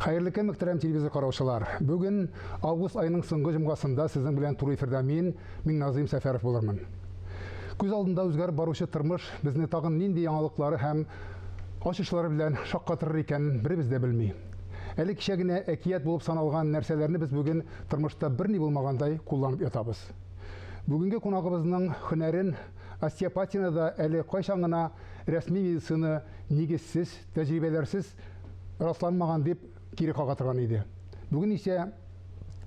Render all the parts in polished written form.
Хәерле көн, мөхтәрәм телевизор караучылар. Бүген август аеның соңгы җомгасында сезнең белән туры эфирда мин, Миңназыйм Сәфәров булырмын. Күз алдында үзгәреп баручы тормыш безне тагын нинди яңалыклары һәм ачышлары белән шаккатырыр икәнен беребез дә белми. Әле кичә генә әкият булып саналган нәрсәләрне без бүген тормышта берни булмагандай кулланып ятабыз. Бүгенге кунагыбызның һөнәрен остеопатияне да әле кайчан гына рәсми медицина нигезсез, тәҗрибәләрсез расланмаган дип кире кага торган иде. Бүген исә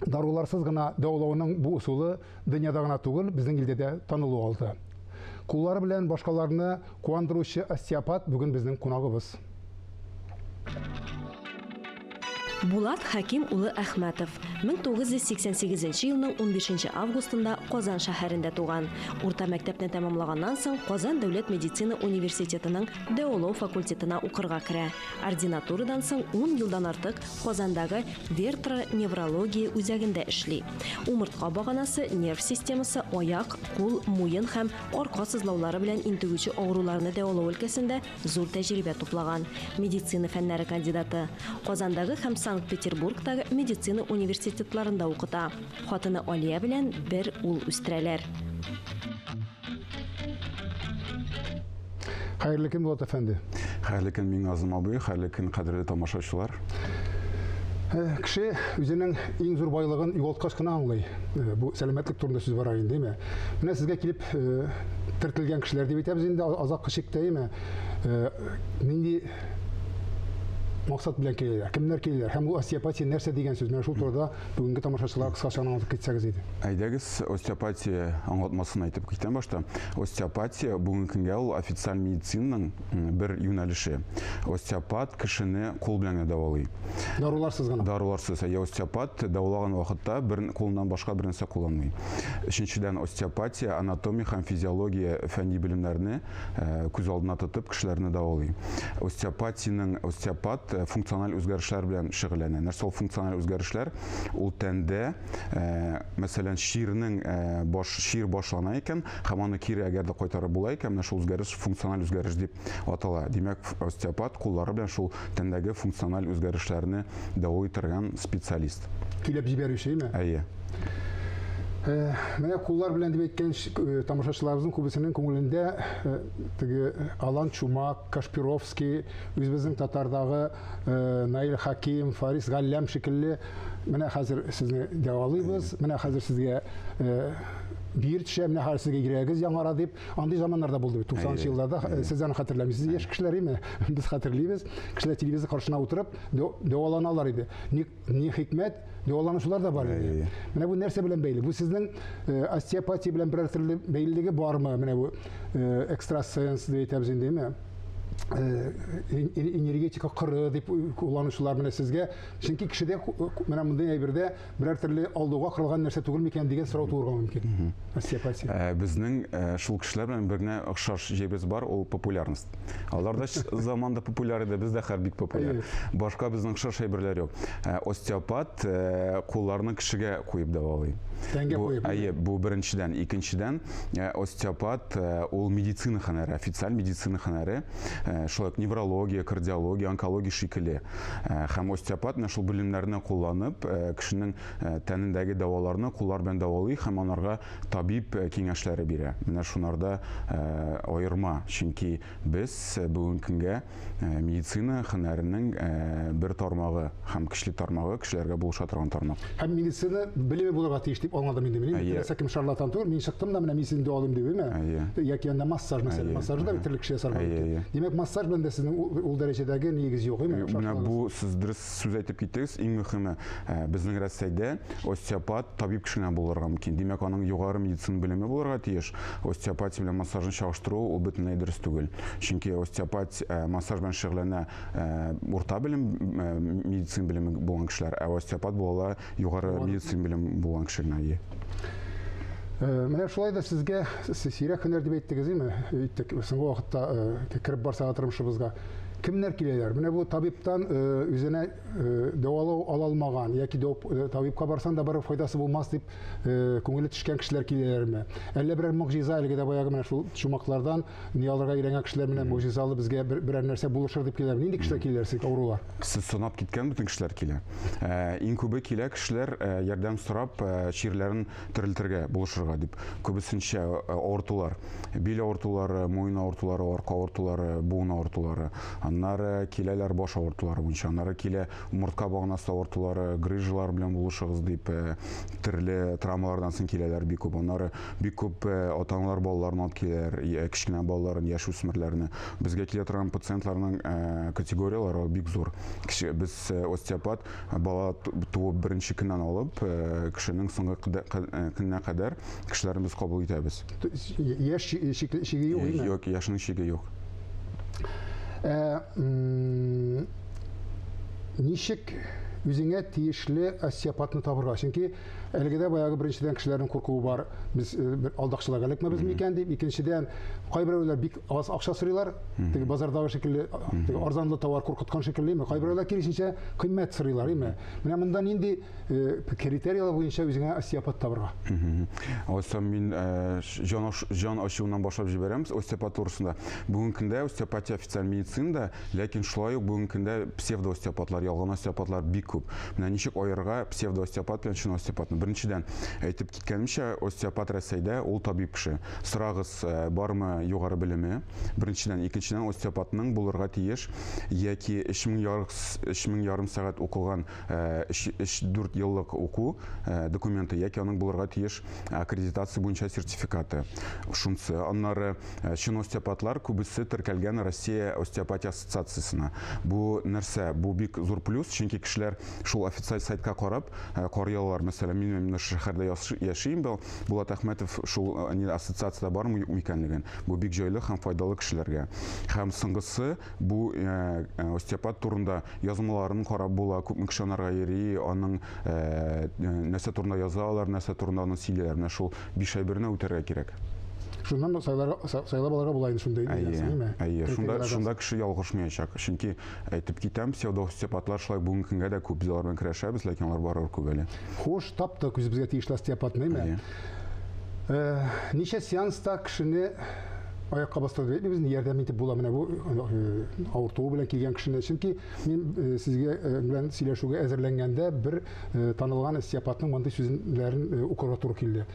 даруларсыз гына дәвалауның бу ысулы дөньяда гына түгел, безнең илдә дә танылу алды. Куллары белән башкаларны куандыручы остеопат бүген безнең кунагыбыз. Булат Хәким улы Әхмәтов 1988 елның 15 августында Казан шәһәрендә туган. Урта мәктәпне тәмамлаганнан соң Казан дәүләт медицина университетының дәвалау факультетына укырга керә. Ординатурадан соң ун елдан артык Казандагы Вертра неврология үзәгендә эшли. Умыртка баганасы, нерв системасы, аяк, кул, муен һәм арка сызлаулары белән интегүче авыруларны дәвалау өлкәсендә зур тәҗрибә туплаган, медицина фәннәре кандидаты. Казандагы һәм Санкт-Петербургтагы медицина университетларында укыта. Хатыны Алия белән бер ул үстерәләр. Хәерле көн, Булат әфәнде. Хәерле көн, Миңназым абый, хәерле көн, кадерле тамашачылар. Э, кеше үзенең иң зур байлыгын югалткач кына аңлый. Э, бу сәламәтлек турында сүз бара инде, әйме? Менә сезгә килеп э, тертелгән кешеләр дип әйтәбез инде, азаккы чиктә, әйме? Нинди максат белән киләләр? Кемнәр киләләр? Һәм ул остеопатия нәрсә дигән сүз? Менә шул турыда бүгенге тамашачыларга кыскача аңлатып китсәгез иде. Әйдәгез, остеопатия аңлатмасын әйтеп китәм башта. Остеопатия бүгенге көнгә ул официаль медицинаның бер юнәлеше. Остеопат кешене кул белән генә дәвалый. Даруларсыз гына. Даруларсыз. Әйе, остеопат дәвалаган вакытта бер кулыннан башка бер нәрсә кулланмый. Өченчедән, остеопатия анатомия һәм физиология фәнни белемнәрне э, күз алдына тотып кешеләрне дәвалый. Остеопатиянең остеопат э, функциональ үзгәрешләр белән шөгыльләнә. Нәрсә ул функциональ үзгәрешләр? Ул тәндә, э, мәсәлән, чирнең баш чир башлана икән һәм аны кире әгәр дә кайтарып була икән, менә шул үзгәреш функциональ үзгәреш дип атала. Димәк, остеопат куллары белән шул тәндәге функциональ үзгәрешләрне дәвалый торган специалист. Көйләп җибәрүчеме? Әйе. Э, менә куллар белән дип әйткән э, тамашачыларыбызның күбесенең күңелендә э, теге Алан Чумак, Кашпировский, үзебезнең татардагы Наил Хаким, Фарис Галләм шикелле менә хәзер сезне дәвалыйбыз, менә хәзер сезгә бир төшә, менә хәзер сезгә йөрәгегез яңара дип Андый заманнар да булды бит, 90 елларда. Э, сез аны хәтерләмисез, яшь кешеләр име? Без хәтерлибез. Кешеләр телевизор каршына утырып дәваланалар иде. Ни, ни хикмәт, дәваланучылар да бар иде. Менә бу нәрсә белән бәйле? Бу сезнең э, остеопатия белән берәр төрле бәйлелеге бармы? Менә бу э, экстрасенс дип әйтәбез инде, әйме? Энергетика кыры дип кулланучылар менә сезгә. Чөнки кешедә менә мондый әйбердә берәр төрле алдауга корылган нәрсә түгел микән дигән сорау туырга мөмкин. Остеопатия. Э, безнең э, шул кешеләр белән бер генә охшаш җиребез бар, ул популярность. Алар да заманда популяр иде, без дә хәзер бик популяр. Башка безнең охшаш әйберләр юк. Э, остеопат кулларны кешегә куеп дәвалый. Тәнгә куеп. Әйе, бу беренчедән. Икенчедән, остеопат ул медицина һөнәре, официаль медицина һөнәре. Шулай ук неврология, кардиология, онкология шикелле. Э, һәм остеопат менә шул белемнәрне кулланып, э, кешенең э, тәнендәге дәваларны куллар белән дәвалый һәм анарга табиб киңәшләре бирә. Менә шунарда аерма, чөнки без бүгенге көнгә медицина һөнәренең бер тармагы һәм көчле тармагы, кешеләргә булыша торган тармак. Һәм медицина белеме булырга тиеш дип аңладым инде мин. Теләсә кем шарлатан түгел, мин чыктым да менә мин сезне дәвалыйм дип, әйеме? Яки анда массаж мәсәлән, массажны да бит төрле кеше ясарга мөмкин. Димәк, массаж белән дә сезнең ул дәрәҗәдәге нигез юк, әйеме? Менә бу сез дөрес сүз әйтеп киттегез. Иң мөһиме, безнең Рәсәйдә остеопат табиб кеше генә булырга мөмкин. Димәк, аның югары медицина белеме булырга тиеш. Остеопатия белән массажны чагыштыру ул бөтенләй дөрес түгел. Чөнки остеопат массаж белән шөгыльләнә урта белем, медицина белеме булган кешеләр, ә остеопат була ала югары медицина белеме булган кеше генә. Әйе. Менә шулай да сезгә сирәк һөнәр дип әйттегез, әйме? Әйттек, соңгы вакытта кереп барса да тормышыбызга. Кемнәр киләләр? Менә бу табибтан үзенә дәвалау ала алмаган яки табибка барсаң да барыбер файдасы булмас дип күңеле төшкән кешеләр киләләрме? Әллә берәр могҗиза әлеге дә баягы менә шул чумаклардан ни алырга өйрәнгән кешеләр менә могҗизалы безгә берәр нәрсә булышыр дип киләләрме? Нинди кешеләр киләләр сезгә авырулар? Сез санап киткән бөтен кешеләр килә. Иң күбе килә кешеләр ярдәм сорап, чирләрен терелтергә, булышырга дип. Күбесенчә авыртулар. Бил авыртулары, муен авыртулары, арка авыртулары, буын авыртулары. Аннары киләләр баш авыртулары буенча. Аннары килә умыртка баганасы авыртулары, грыжалар белән булышыгыз дип, э, төрле травмалардан соң киләләр бик күп. Аннары бик күп э, ата-аналар балаларын алып киләләр, э, кечкенә балаларын, яшүсмерләрне. Безгә килә торган пациентларның категорияләре бик зур. Кеше, без остеопат бала туып беренче көннән алып, кешенең соңгы көненә кадәр кешеләрне без кабул итәбез. Яшь чиге юк, әйме? Юк, яшьнең чиге юк. Ә, ничек үзеңә тиешле остеопатны табырга? Чөнки әлеге дә баягы беренчедән кешеләрнең куркуы бар, без бер алдакчыларга эләкмәбез микән дип, икенчедән кайберәүләр бик аз акча сорыйлар, теге базардагы шикелле, теге арзанлы товар куркыткан шикелле, кайберәүләр киресенчә кыйммәт сорыйлар, әйме? Менә монда нинди критерияләр буенча үзеңә остеопат табырга? Алайса мин җан, җан ачуыннан башлап җибәрәм остеопат турысында. Бүгенге көндә остеопатия официаль медицинада, ләкин шулай ук бүгенге көндә псевдоостеопатлар, ялган остеопатлар бик күп. Менә ничек аерырга псевдоостеопат белән чын остеопатны? Беренчедән, әйтеп киткәнемчә, остеопат Рәсәйдә ул табиб кеше. Сорагыз, бармы югары белеме? Беренчедән, икенчедән, остеопатның булырга тиеш яки 3500 сәгать укылган 3-4 еллык уку документы яки аның булырга тиеш аккредитация буенча сертификаты. Шунсы. Аннары чын остеопатлар күбесе теркәлгән Россия остеопатия ассоциациясенә. Бу нәрсә? Бу бик зур плюс, чөнки кешеләр шул официаль сайтка карап карый алалар. Мәсәлән, мин менә шәһәрдә яшим, Булат Әхмәтов шул ассоциациядә бармы юкмы икәнлеген. Бу бик җайлы һәм файдалы кешеләргә. Һәм соңгысы, бу остеопат турында язмаларын карап була, күпме кеше анарга йөри, аның нәрсә турында язалар, нәрсә турында аны сөйлиләр. Менә шул биш әйберне үтәргә кирәк. Шуннан сайлап алырга була инде шундый. Әйе, әйе. Шунда, шунда кеше ялгышмаячак. Чөнки әйтеп китәм, псевдоостеопатлар шулай бүгенге көнгә дә күп. Без алар белән көрәшәбез, ләкин алар барыбер күп әле. Хуш, таптык үзебезгә тиешле остеопатны, әйме? Ничә сеанста кешене аякка бастырып әйтмибез, ярдәм итеп була менә бу авыртуы белән килгән кешене. Чөнки мин сезгә белән сөйләшүгә әзерләнгәндә бер танылган остеопатның мондый сүзләрен укырга туры килде.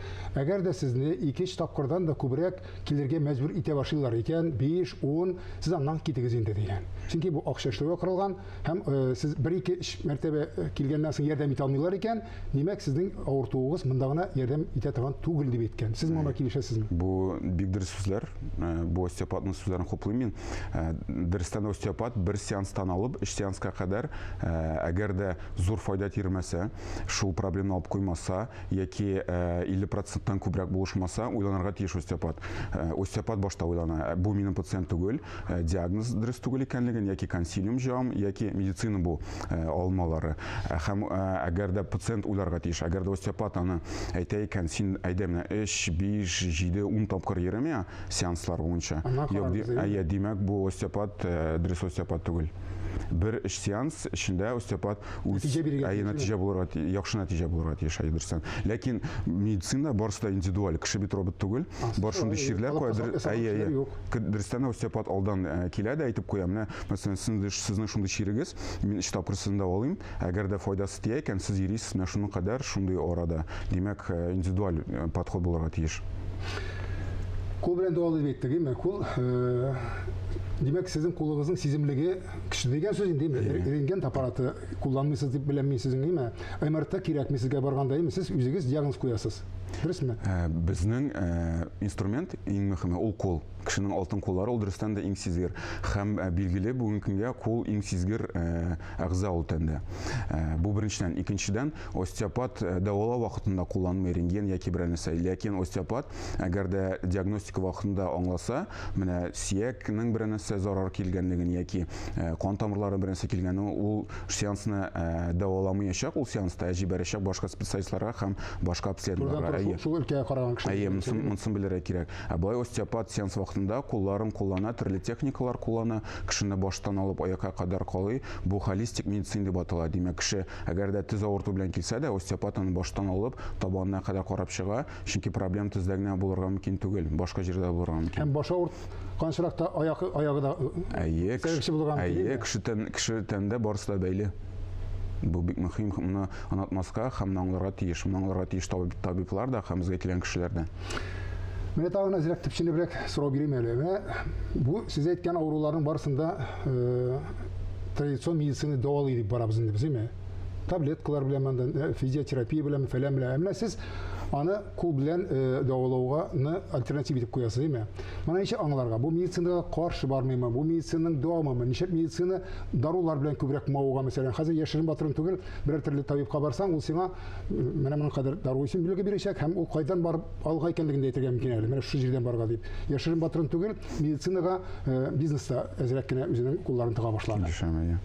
Әгәр дә сезне 2-3 тапкырдан да күбрәк килергә мәҗбүр итә башлыйлар икән, 5, 10, сез аннан китегез инде дигән. Чөнки бу акча эшләүгә корылган һәм сез 1-2-3 мәртәбә килгәннән соң ярдәм итә алмыйлар икән, димәк, сезнең авыртуыгыз монда гына ярдәм итә торган түгел дип әйткән. Сез моңа килешәсезме? Бу бик дөрес сүзләр. Бу остеопатның сүзләрен хуплыйм мин. Дөрестән дә остеопат бер сеанстан алып өч сеанска кадәр, әгәр дә зур файда тирмәсә, шул проблеманы алып куймаса яки 50 проценттан күбрәк булышмаса, уйланырга тиеш остеопат. Остеопат башта уйлана, бу минем пациент түгел, диагноз дөрес түгел икәнлеген яки консилиум җыям, яки медицина бу алмалары. Һәм әгәр дә пациент уйларга тиеш, әгәр дә остеопат аны әйтә икән, син әйдә менә 3, 5, 7, 10 тапкыр йөре миңа сеанслар буенча. Юк, әйе, димәк, бу остеопат дөрес остеопат түгел. Бер өч сеанс эчендә остеопат үз нәтиҗә бирергә әйе, нәтиҗә булырга яхшы нәтиҗә булырга тиеш, әйе, дөрестән. Ләкин медицина барысы да индивидуаль, кеше бит робот түгел. Бар шундый чирләр, әйе, әйе. Дөрестән дә остеопат алдан килә дә әйтеп куя, менә, мәсәлән, сезнең шундый чирегез, мин өч тапкыр сезне дәвалыйм, әгәр дә файдасы тия икән, сез йөрисез менә шуның кадәр, шундый арада. Димәк, индивидуаль подход булырга тиеш. Кул белән дәвалый дип әйттек, әйме? Кул, димәк, сезнең кулыгызның сиземлеге көчле дигән сүз инде, әйме? Рентген аппараты кулланмыйсыз дип беләм мин сезнең, әйме? МРТ кирәкми сезгә барганда, әйме? Сез үзегез диагноз куясыз. Дөресме? Безнең инструмент иң мөһиме ул кул. Кешенең алтын куллары ул дөрестән дә иң сизгер. Һәм билгеле бүгенге көнгә кул иң сизгер әгъза ул тәндә. Бу беренчедән. Икенчедән, остеопат дәвалау вакытында кулланмый рентген яки берәр нәрсә. Ләкин остеопат, әгәр дә диагностика вакытында аңласа, менә сөякнең берәр нәрсә зарар килгәнлеген яки кан тамырлары берәр нәрсә килгәнен, ул сеансны дәваламыячак, ул сеанста җибәрәчәк башка специалистларга һәм башка обследованиеләргә. Шул өлкәгә караган кеше. Әйе, монысын белергә кирәк. Ә болай остеопат сеанс вакытында вакытында кулларын куллана, төрле техникалар куллана, кешене баштан алып аякка кадәр карый. Бу холистик медицина дип атала. Димәк, кеше әгәр дә тез авырту белән килсә дә, остеопат аны баштан алып табанына кадәр карап чыга, чөнки проблем тездә генә булырга мөмкин түгел, башка җирдә дә булырга мөмкин. Һәм башы авырткан очракта аяк, аягы да Әйе, сәбәпче булырга мөмкин. Әйе, кеше тән, кеше тәндә барысы да бәйле. Бу бик мөһим, моны онытмаска һәм моны аңларга тиеш. Моны аңларга тиеш табиблар да һәм безгә килгән кешеләр дә. Менә тагын әзрәк төпченебрәк сорау бирим әле. Менә бу сез әйткән авыруларның барысын да э, традицион медицина дәвалый дип барабыз инде без, әйме? Таблеткалар белән монда, э, физиотерапия белән, фәлән белән. Ә менә сез аны кул белән э, дәвалауга ны альтернатив итеп куясыз, әйме? Моны ничек аңларга? Бу медицинага каршы бармыймы? Бу медицинаның дәвамымы? Ничек медицина дарулар белән күбрәк мавыга, мәсәлән? Хәзер яшерен батырын түгел, берәр төрле табибка барсаң, ул сиңа менә моның кадәр дару өчен билге бирәчәк һәм ул кайдан барып алга икәнлеген дә әйтергә мөмкин әле. Менә шушы җирдән барырга дип. Яшерен батырын түгел, медицинага э, бизнеста әзрәк кенә үзенең кулларын тыга башлады. Килешәм, әйе.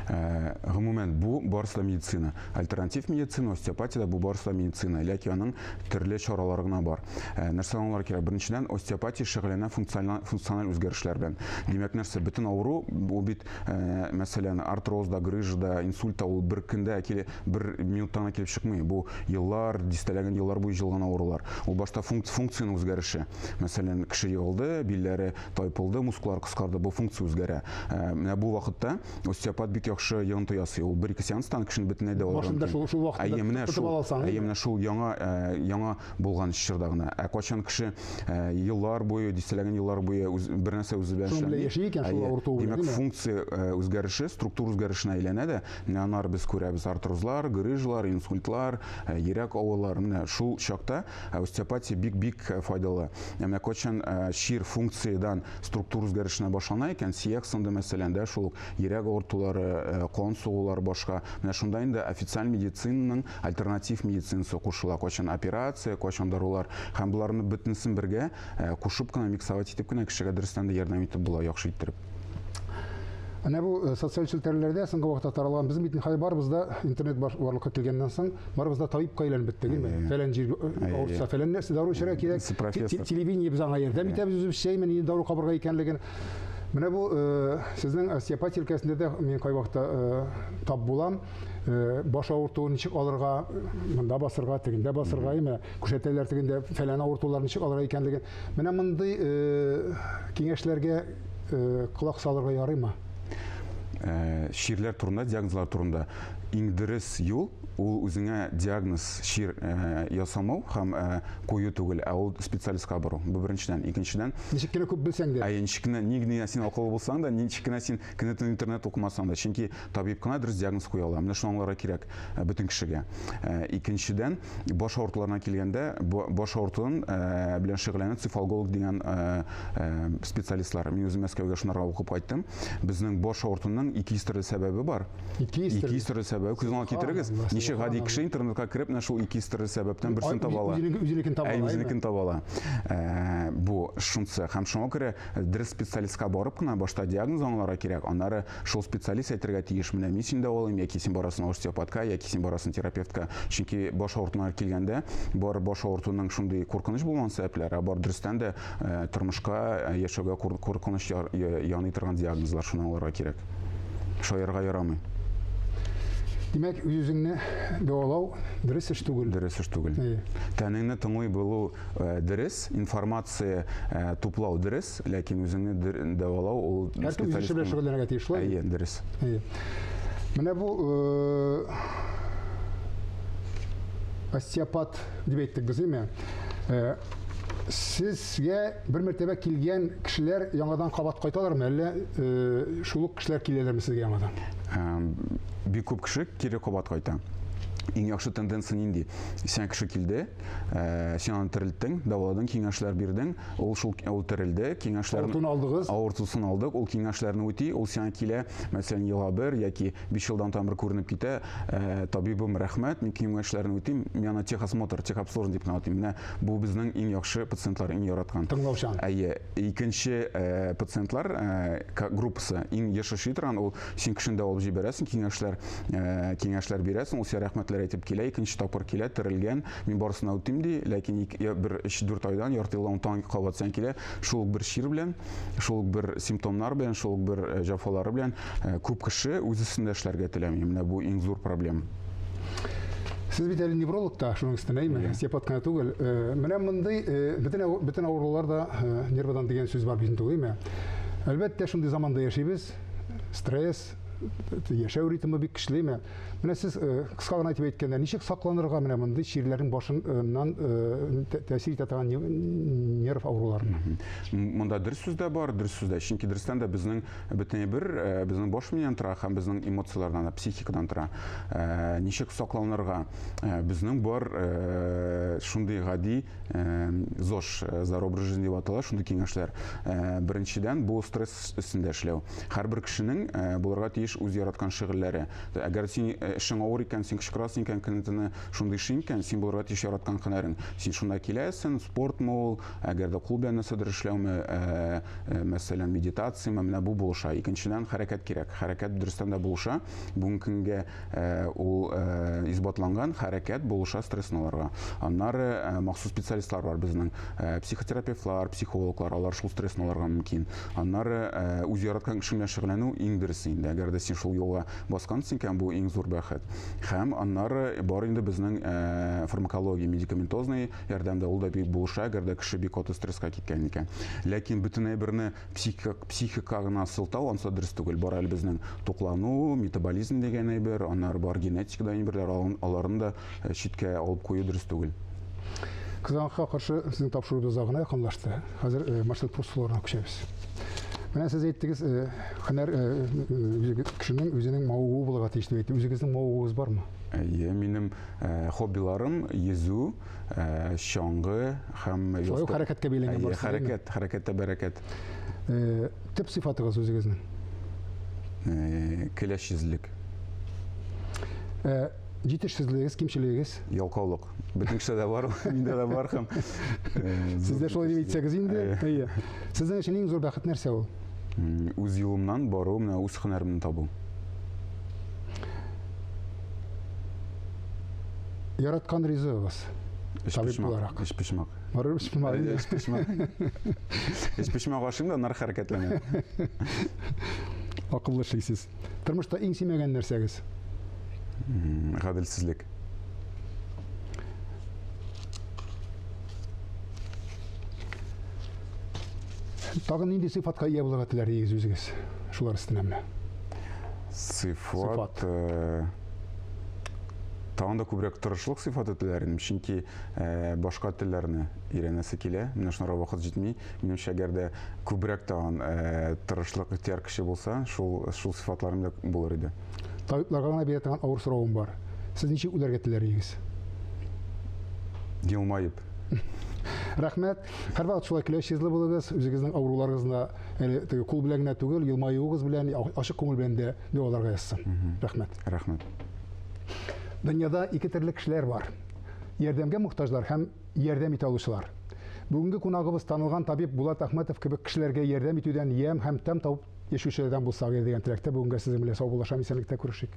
Э, гомумән, бу барысы да медицина. Альтернатив медицина, остеопатия да бу барысы да медицина. Ләкин аның төрле чаралары гына бар. Э, нәрсә аңлар кирәк? Беренчедән, остеопатия шөгыльләнә функциональ, функциональ үзгәрешләр белән. Димәк, нәрсә? Бөтен авыру, бу бит, э, мәсәлән, артроз да, грыжа да, инсульт та ул бер көндә килә, бер минуттан гына килеп чыкмый. Бу еллар, дистәләгән еллар буе җыелган авырулар. Ул башта функ функцияның үзгәреше. Мәсәлән, кеше егылды, билләре тайпылды, мускуллар кыскарды, бу функция үзгәрә. Э, менә бу вакытта остеопат бик яхшы йогынты ясый. Ул бер-ике сеанстан кешене бөтенләй дәваларга Башында шул шул вакытта Әйе, менә шул, әйе, менә шул яңа э, яңа булган чорда гына. Ә кайчан кеше э, еллар буе, дистәләгән еллар буе үз, бер нәрсә үзе белән эшләми. Яши икән шул авыртуы белән. Димәк, функция үзгәреше, структура үзгәрешенә әйләнә дә, Менә аннары без күрәбез артрозлар, грыжлар, инсультлар, э, йөрәк авырулары. Менә шул чакта э, остеопатия бик-бик э, файдалы. Ә менә кайчан чир функциядән структура үзгәрешенә башлана икән, сөяк сынды мәсәлән, дә шул йөрәк авыртулары, кан сугулар башка. Менә шунда инде официаль медицинаның альтернатив медицинасы кушыла. Кайчан операция, кайчан дарулар һәм боларны бөтенесен бергә кушып кына миксовать итеп кенә кешегә дөрестән дә ярдәм итеп була, яхшы иттереп. Әнә бу э, социаль челтәрләрдә соңгы вакытта таралган безнең бит хәзер барыбыз да интернет барлыкка килгәннән соң барыбыз да табибка әйләнеп беттек, әйме? Фәлән җир э, авыртса, фәлән нәрсә дару эчәргә кирәк. Телевидение без аңа ярдәм итәбез үзебезчә, әйме, нинди дару кабырга икәнлеген. Менә бу э, сезнең остеопатия өлкәсендә дә мин кайвакытта тап булам. Баш авыртуын ничек алырга, монда басырга, тегендә басырга, әйме? Күрсәтәләр тегендә фәлән авыртулар ничек алырга икәнлеген. Менә мондый киңәшләргә колак салырга ярыймы? Чирләр турында, диагнозлар турында иң дөрес юл ул үзеңә диагноз чир ясамау һәм кую түгел, ә ул специалистка бару. Бу беренчедән. Икенчедән, ничек кенә күп белсәң дә. Әйе, ничек кенә, ни генә син акыллы булсаң да, ничек кенә син көне-төн интернет укымасаң да, чөнки табиб кына дөрес диагноз куя ала. Менә шуны аңларга кирәк бөтен кешегә. Икенчедән, баш авыртуларына килгәндә, баш авыртуын белән шөгыльләнә цефалголог дигән специалистлар. Мин үзем Мәскәүгә шунарга укып кайттым. Безнең баш авыртуның 200 төрле сәбәбе бар. 200 төрле. 200 төрле сәбәбе. Күз алдына китерегез. Ничек гади кеше интернетка кереп, менә шул 200 төрле сәбәптән берсен таба ала. Үзенекен таба ала. Үзенекен таба ала. Бу шунысы. Һәм шуңа күрә дөрес специалистка барып кына башта диагноз аңларга кирәк, аннары Шул специалист әйтергә тиеш, менә мин сине дәвалыйм, яки син барасың остеопатка, яки син барасың терапевтка. Чөнки баш авыртуына килгәндә, бар баш авыртуның шундый куркыныч булган сәбәпләре, ә бар дөрестән дә э, тормышка, э, яшәүгә куркыныч яный торган диагнозлар, шуны аңларга кирәк. Шаярга ярамый. Димәк, үз-үзеңне дәвалау дөрес эш түгел. Дөрес эш түгел. Тәнеңне тыңлый белү э, дөрес, информация туплау дөрес, Ләкин үзеңне дәвалау ул Һәркем үз эше белән шөгыльләнергә тиеш, шулай? Әйе, дөрес. Әйе. Менә бу э, остеопат дип әйттек без, әйме? Э, сезгә бер мәртәбә килгән кешеләр яңадан кабат кайталармы, әллә э, шул ук кешеләр киләләрме сезгә яңадан? Бик күп кеше кире кабат кайта. Иң яхшы тенденция нинди? Сиңа кеше килде, Э, син аны терелттең, дәваладың, киңәшләр бирдең, ул шул ул терелде, киңәшләрне Авыртуны алдыгыз. Авыртусын алдык, ул киңәшләрне үти, ул сиңа килә, мәсәлән, елга бер яки 5 елдан тагын бер күренеп китә, э, табибым, рәхмәт, мин киңәшләрне үтим, мин аны техосмотр, техобслуживание дип кенә атыйм. Менә бу безнең иң яхшы пациентлар, иң яраткан. Тыңлаучан. Әйе, икенче э, пациентлар группасы иң еш очрый торган, ул син кешене дәвалап җибәрәсең, киңәшләр, киңәшләр бирәсең, ул сиңа рәхмәтле рәхмәтләр әйтеп килә, икенче тапкыр килә, терелгән, мин барысын да үтим ди, ләкин бер өч-дүрт айдан, ярты елдан тагын кабат сән килә, шул ук бер чир белән, шул ук бер симптомнар белән, шул ук бер э, җәфалары белән э, күп кеше үз өстендә эшләргә теләми. Менә бу иң зур проблема. Сез бит әле невролог та, шуның өстенә, әйме? Остеопат кына түгел. Э, менә мондый бөтен бөтен авырулар да нервадан дигән сүз бар бит инде, әйме? Әлбәттә, шундый заманда яшибез. Стресс, яшәү ритмы бик көчле, әйме? Менә сез кыска гына итеп әйткәндә, ничек сакланырга менә мондый чирләрнең башыннан тәэсир итә торган нерв авыруларына? Монда дөрес сүз дә бар, дөрес сүз дә. Чөнки дөрестән дә безнең бөтен әйбер безнең баш миеннән тора һәм безнең эмоцияләрдән дә, психикадан тора. Ничек сакланырга? Безнең бар шундый гади ЗОЖ, здоровый образ жизни дип атала, шундый киңәшләр. Беренчедән, бу стресс өстендә эшләү. Һәрбер кешенең булырга тиеш үз яраткан шөгыльләре. Әгәр син эшең авыр икән, син кычкырасың икән, көне-төне шундый эшең икән, син булырга тиеш яраткан һөнәрең. Син шунда киләсең, спортмы ул, әгәр дә кул белән нәрсәдер эшләүме, мәсәлән, медитацияме, менә бу булыша. Икенчедән, хәрәкәт кирәк. Хәрәкәт дөрестән дә булыша. Бүгенге көнгә ул исбатланган, хәрәкәт булыша стрессны алырга. Аннары махсус специалистлар бар безнең, психотерапевтлар, психологлар, алар шул стрессны алырга мөмкин. Аннары үз яраткан эшең белән шөгыльләнү иң дөресе инде. Әгәр дә син шул юлга баскансың икән, бу иң зур бәхет. Һәм аннары бар инде безнең фармакология, медикаментозный ярдәм дә, ул да бик булыша, әгәр дә кеше бик каты стресска киткән икән. Ләкин бөтен әйберне психика, психика гына сылтау, ансы дөрес түгел. Бар әле безнең туклану, метаболизм дигән әйбер, аннары бар генетика дигән әйберләр, аларны да э, читкә алып кую дөрес түгел. Кызганычка каршы, сезнең тапшыруыбыз азагына якынлашты. Хәзер э, Марсель Пруст сорауларына күчәбез. Менә сез әйттегез, э, һөнәр кешенең үзенең мавыгуы булырга тиеш дип әйтте. Үзегезнең мавыгуыгыз бармы? Әйе, минем хоббиларым йөзү, чаңгы һәм Шулай ук хәрәкәткә бәйләнгән барысы. Хәрәкәт, хәрәкәттә бәрәкәт. Төп сыйфатыгыз үзегезнең? Көләч йөзлек. Җитешсезлегегез, кимчелегегез? Ялкаулык. Бөтен кешедә дә бар, миндә дә бар һәм Сез дә шулай дип әйтсәгез инде. Әйе. Сезнең өчен иң зур бәхет нәрсә ул? Үз юлымнан бару, менә үз һөнәремне табу. Яраткан ризыгыгыз? Табиб буларак. Өчпочмак. Барыр өчпочмак. Өчпочмак. Өчпочмак ашыйм да, аннары хәрәкәтләнәм. Акыллы эшлисез. Тормышта иң сөймәгән нәрсәгез? Гаделсезлек. Тагын нинди сыйфатка ия булырга теләр идегез үзегез? Шулар өстенә менә. Сыйфат, э, тагын да күбрәк тырышлык сыйфаты теләр идем, чөнки э, башка телләрне өйрәнәсе килә. Менә шунара вакыт җитми. Минемчә, әгәр дә күбрәк тагын э, тырышлык, ихтыяр көче булса, шул шул сыйфатларым да булыр иде. Табибларга гына бирә торган авыр соравым бар. Сез ничек үләргә теләр идегез? Елмаеп. Рәхмәт. Һәрвакыт шулай көләч йөзле булыгыз, үзегезнең авыруларыгызны әле теге кул белән генә түгел, елмаюыгыз белән, ачык күңел белән дә дәваларга язсын. Рәхмәт. Рәхмәт. Дөньяда ике төрле кешеләр бар. Ярдәмгә мохтаҗлар һәм ярдәм итә алучылар. Бүгенге кунагыбыз танылган табиб Булат Әхмәтов кебек кешеләргә ярдәм итүдән ямь һәм тәм табып яшәүчеләрдән булсак иде дигән теләктә бүгенгә сезнең белән саубуллашам, исәнлектә күрешик.